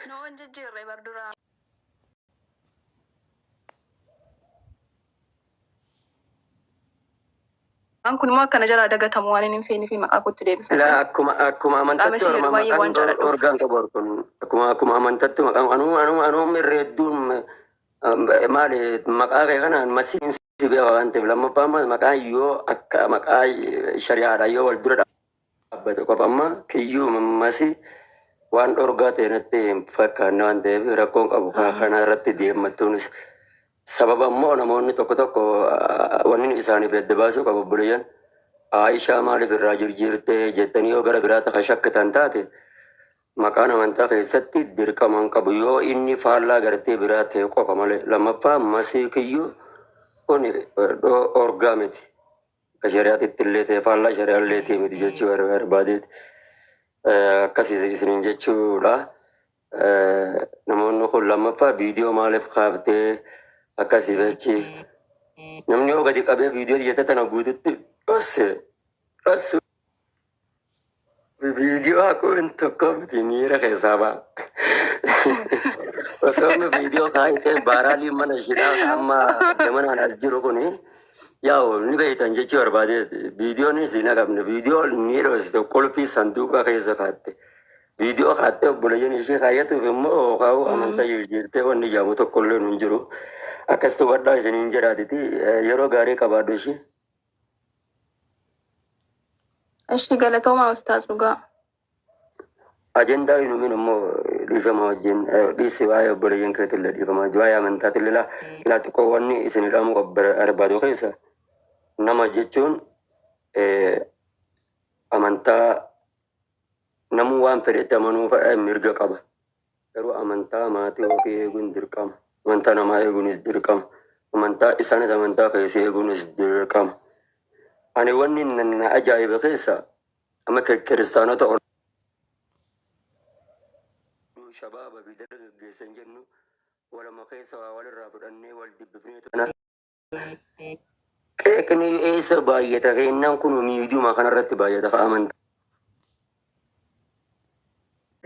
No hin jijjiirre bar duraa. Waan kun immoo akkana jalaa dagatamu waan hin feene fi maqaa kootti deebifadhe. Laa akkuma Maqaa amantatti Masii jedhu orma baay'ee maqaan waan jaaladhuuf. orgaan qabu kun akkuma amantatti maqaan anuu mirra hedduun maali maqaa kee kanaan masiin si beeka waan ta'eef, lammaffaa ammas maqaan yoo akka maqaa shari'aadha yoo wal dura dhaabbate qofa. Amma kiyyuu masi waan dhorgaa ta'e natti hin fakkaanne waan ta'eef rakkoon qabu kana irratti deemmattuunis sababa immoo namoonni tokko tokko wanni isaaniif adda baasuu qabu, obboleeyyan Aayishaa maaliif irraa jirjiirtee jettanii yoo gara biraatti kan shakkitan taate, maqaan amantaa keessatti dirqama hin qabu yoo inni faallaa gartee biraa ta'e qofa malee. Lammaffaa masii kiyyuu kun orgaa miti, akka shari'aatitti illee ta'e faallaa shari'aa illee ta'e miti jechuu barbaadeeti akkasii isiniin jechuudha. Namoonni kun lammaffaa viidiyoo maaliif kaaftee akkasii achi namni yoo gadi qabee viidiyoo jette tana guututti dhosse dhosse viidiyoo haquun tokko miti miira keessaa ba'a. Osoo amma viidiyoo kaayitee baaraalii mana ishiidhaa amma gamanaan as jiru kuni yaa'u ni beektan jechuu barbaade. Viidiyoonis hin haqamne, viidiyoo ni dhoosite, qulfii sanduuqa keessa kaatte. Viidiyoo kaattee obboleeyyan ishee kaayyatuuf immoo kaa'uu amantaa jijjiirtee wanni jedhamu tokko illee hin jiru. Akkas hubadhaa isiniin jedhaatiti yeroo gaarii qabaadhu ishee. Ishi galatoomaa ustaaz dhugaa. Ajandaa hin uumin immoo dhiifama wajjin dhiisi, waa'ee obboleeyyan keetillee dhiifama waa'ee amantaatillee laa laa xiqqoo wanni isin hidhamuu barbaadu keessa nama jechuun amantaa namuu waan fedhetti amanuu mirga qaba. Garuu amantaa maatii ofii eeguun dirqama. Amantaa namaa eeguunis dirqama. Amantaa isaanis amantaa keessi eeguunis dirqama. Ani wanni na ajaa'ibe keessa amma kiristaanota shabaaba fi dargaggeessan jennu walama keessa waa walirraa fudhannee wal dubbifnee kana qeeqni eessa baay'ata kennaan kun miidiyuma kanarratti baay'ata ka amantaa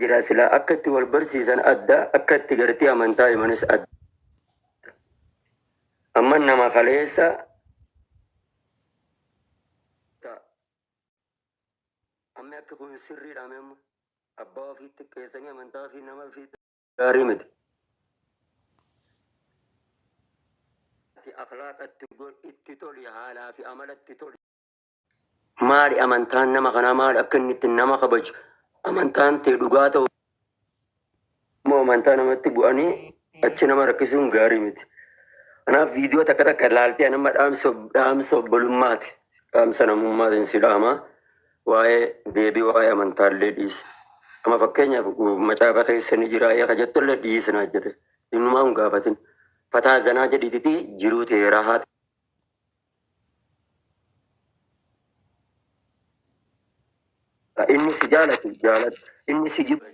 jira silaa akka itti wal barsiisan adda, akka itti gartee amantaa himanis adda. Amma nama kaleessa amma akka kun sirriidha, amma abbaa ofii xiqqeessanii amantaa ofii nama ofii gaarii miti. Ati akhlaaqatti itti toli, haalaa fi amalatti toli. Maali amantaan nama kanaa, maali akka inni itti nama kabaju, amantaan ta'e dhugaa ta'u immoo amantaa namatti bu'anii achi nama rakkisuun gaarii miti. Kanaaf viidiyoo takka takka ilaaltee nama dhaamsa obbolummaati. Dhaamsa namummaatiin si dhaama. Waa'ee deebii waa'ee amantaallee dhiisi. Amma fakkeenyaaf macaafa keessa ni jira eeka jettullee dhiisinaa jedhe. Innumaa hin gaafatin. Fataa zanaa jedhiititi jiruu ta'e rahaa. Inni si jaalatu jaalatu. Inni si jibbu.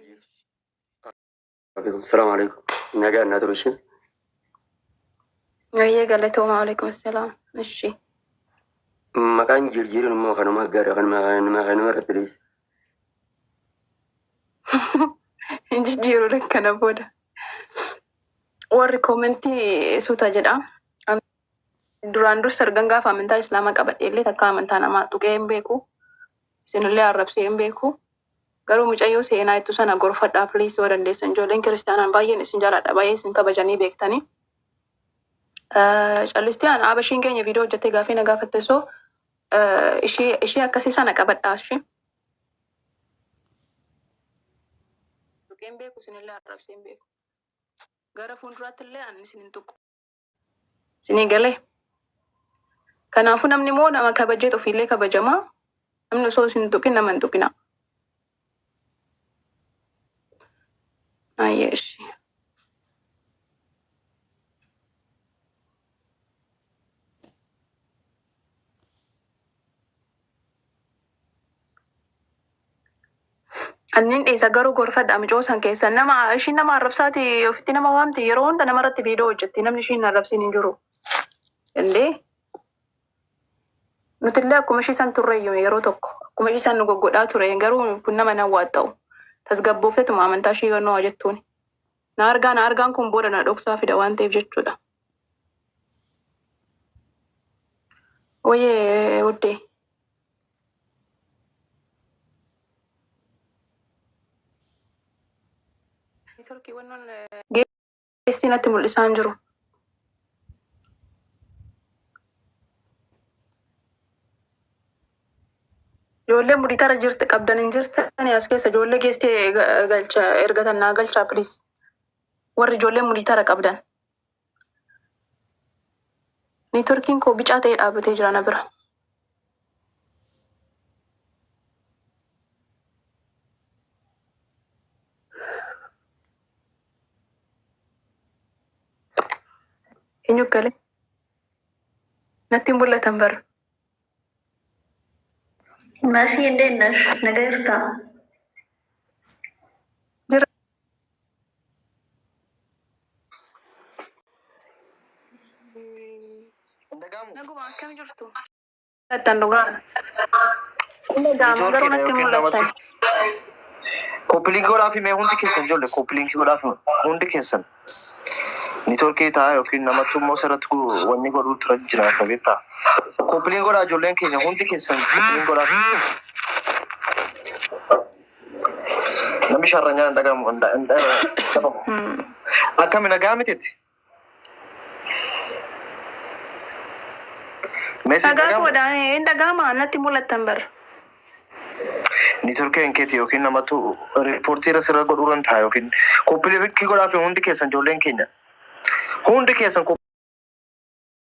Salaamu alaikum. Nagaan naa turu ishee. Ayyee galatoomaa, waalaikum assalaam. Ishi. Maqaan jirjiiruun immoo kanuma gara kanuma irratti dhiisi. Hin jijjiiru kana booda. Warri koomentii suuta jedha. Duraan dursa ergan gaafa amantaa islaamaa qabadhe illee takka amantaa namaa tuqee hin beeku. Isinillee arrabsee hin beeku. Garuu mucayyoo seenaa ittu sana gorfadhaa please yoo dandeessan. Ijoolleen kiristaanaan baay'een isin jaaladha, baay'ee isin kabajanii beektanii. Callistee an abashiin keenya viidiyoo hojjettee gaafii na gaafatte, so ishee akkasii sana qabadhaa ishee. Tuqee hin beeku, isinillee arrabsee hin beeku. Gara fuulduraatti illee ani isin hin tuqu. Isinii galee. Kanaafuu namni immoo nama kabajeet ofiillee kabajamaa. Namni osoo isin hin tuqin nama hin tuqinaa. Ayyee ishee. Annin dhiisa garuu gorfadha micoo san keessa nama ishiin nama arrabsaati ofitti nama waamti, yeroo hunda namarratti viidiyoo hojjetti, namni ishiin hin arrabsiin hin jiru. Indee nutillee akkuma ishii san turreyyuu yeroo tokko akkuma ishii san nu goggodhaa ture, garuu kun nama nan waaxxa'u tasgabbooftetuma amantaa ishii yoo jettuuni. Na argaa na argaan kun booda na dhoksaa fida waan ta'eef jechuudha. Wayyee wuddee. Geestii natti mul'isaa hin jiru. Ijoollee muditara jirti qabdan hin jirtani as keessa ijoollee geestee galcha ergatan naa galchaa please. Warri ijoollee muditara qabdan. Neetworkiin koo bicaa ta'ee dhaabbatee jira na bira. Eenyu galee? Natti hin mul'atan bara. Masii እንዴት ነሽ? ነገ ይርታ። Jira. Dhagamu. Naguma akkam jirtu? Mul'atan dhugaa. Dhaga'ama garuu Neetwoorkiidha natti hin yookiin mul'atan. namatti. Koppiliinkii godhaaf himee hundi keessan ijoollee koppiliinkii godhaaf hundi keessan. Neetwoorkii ta'a yookiin namatti immoo sirratti wanni godhuu tura jira akka beektaa. Koppiliin godhaa ijoolleen keenya hundi keessan koppiliin godhaaf. Namni sharranyaan hin dhagahamu hin dhabamu. Akkami nagaa mititti? Meeshaan Dhagaa dhagahamu. koodha hin dhaga'ama natti mul'atan bara. Neetwoorkii keeti yookiin namatu riippoortii irra sirra godhuu ta'a yookiin koppiliinkii godhaaf hundi keessan ijoolleen keenya. Hundi keessan.